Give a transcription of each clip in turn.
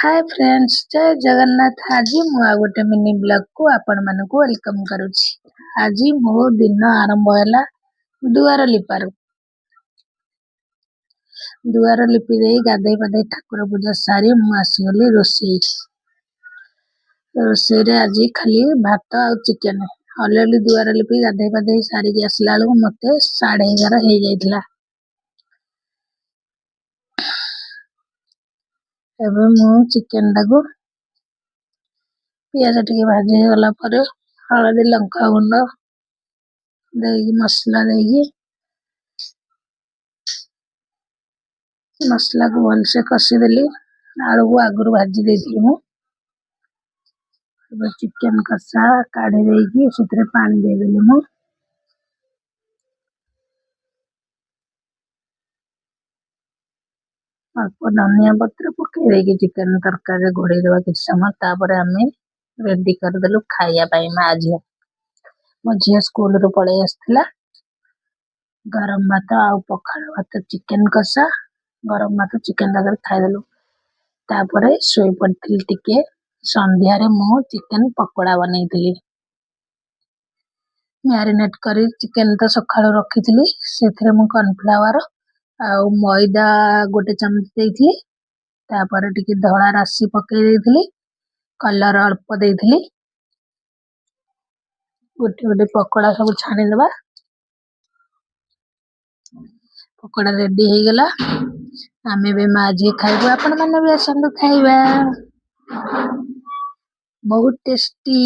ହାଏ friends, ଜୟ ଜଗନ୍ନାଥ। ଆଜି ମୁଁ ଆଉ ଗୋଟେ ମିନି ବ୍ଲଗ୍କୁ ଆପଣମାନଙ୍କୁ welcome କରୁଛି। ଆଜି ମୋ ଦିନ ଆରମ୍ଭ ହେଲା ଦୁଆର ଲିପାରୁ। ଦୁଆର ଲିପି ଦେଇ ଗାଧେଇ ପାଧେଇ ଠାକୁର ପୂଜା ସାରି ମୁଁ ଆସିଗଲି ରୋଷେଇ। ରୋଷେଇରେ ଆଜି ଖାଲି ଭାତ ଆଉ ଚିକେନ୍। ଅଲରେଡ଼ି ଦୁଆର ଲିପି ଗାଧେଇ ପାଧେଇ ସାରିକି ଆସିଲା ବେଳକୁ ମୋତେ 11:30 ହେଇଯାଇଥିଲା। ଏବେ ମୁଁ ଚିକେନଟାକୁ ପିଆଜ ଟିକେ ଭାଜି ହେଇଗଲା ପରେ ହଳଦୀ ଲଙ୍କାଗୁଣ୍ଡ ଦେଇକି ମସଲା ଦେଇକି ମସଲାକୁ ଭଲସେ କଷିଦେଲି। ଆଳୁକୁ ଆଗରୁ ଭାଜି ଦେଇଥିଲି ମୁଁ। ଏବେ ଚିକେନ କଷା କାଢ଼ି ଦେଇକି ସେଥିରେ ପାଣି ଦେଇଦେଲି ମୁଁ। ଅଳ୍ପ ଧନିଆ ପତ୍ର ପକେଇ ଦେଇକି ଚିକେନ ତରକାରୀରେ ଘୋଡ଼େଇ ଦେବା କିଛି ସମୟ। ତାପରେ ଆମେ ରେଡି କରିଦେଲୁ ଖାଇବା ପାଇଁ ମା ଝିଅ। ମୋ ଝିଅ ସ୍କୁଲରୁ ପଳେଇ ଆସିଥିଲା। ଗରମ ଭାତ ଆଉ ପଖାଳ ଭାତ, ଚିକେନ କଷା, ଗରମ ଭାତ, ଚିକେନ ତରକାରୀ ଖାଇଦେଲୁ। ତାପରେ ଶୋଇପଡ଼ିଥିଲି ଟିକେ। ସନ୍ଧ୍ୟାରେ ମୁଁ ଚିକେନ ପକୋଡ଼ା ବନେଇଥିଲି। ମ୍ୟାରିନେଟ୍ କରି ଚିକେନ ତ ସକାଳୁ ରଖିଥିଲି, ସେଥିରେ ମୁଁ କର୍ଣ୍ଣଫ୍ଲାୱାର ଆଉ ମଇଦା ଗୋଟେ ଚାମଚ ଦେଇଥିଲି। ତାପରେ ଟିକେ ଧଳା ରାଶି ପକେଇ ଦେଇଥିଲି, କଲର୍ ଅଳ୍ପ ଦେଇଥିଲି। ଗୋଟେ ଗୋଟେ ପକୋଡ଼ା ସବୁ ଛାଣିଦେବା। ପକୋଡ଼ା ରେଡି ହେଇଗଲା। ଆମେ ଏବେ ମା ଝିଅ ଖାଇବୁ, ଆପଣମାନେ ବି ଆସନ୍ତୁ ଖାଇବା। ବହୁତ ଟେଷ୍ଟି।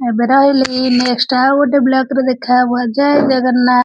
ଏବେ ରହିଲି, ନେକ୍ସଟ ଆଉ ଗୋଟେ ବ୍ଲଗରେ ଦେଖା ହବ। ଜୟ ଜଗନ୍ନାଥ।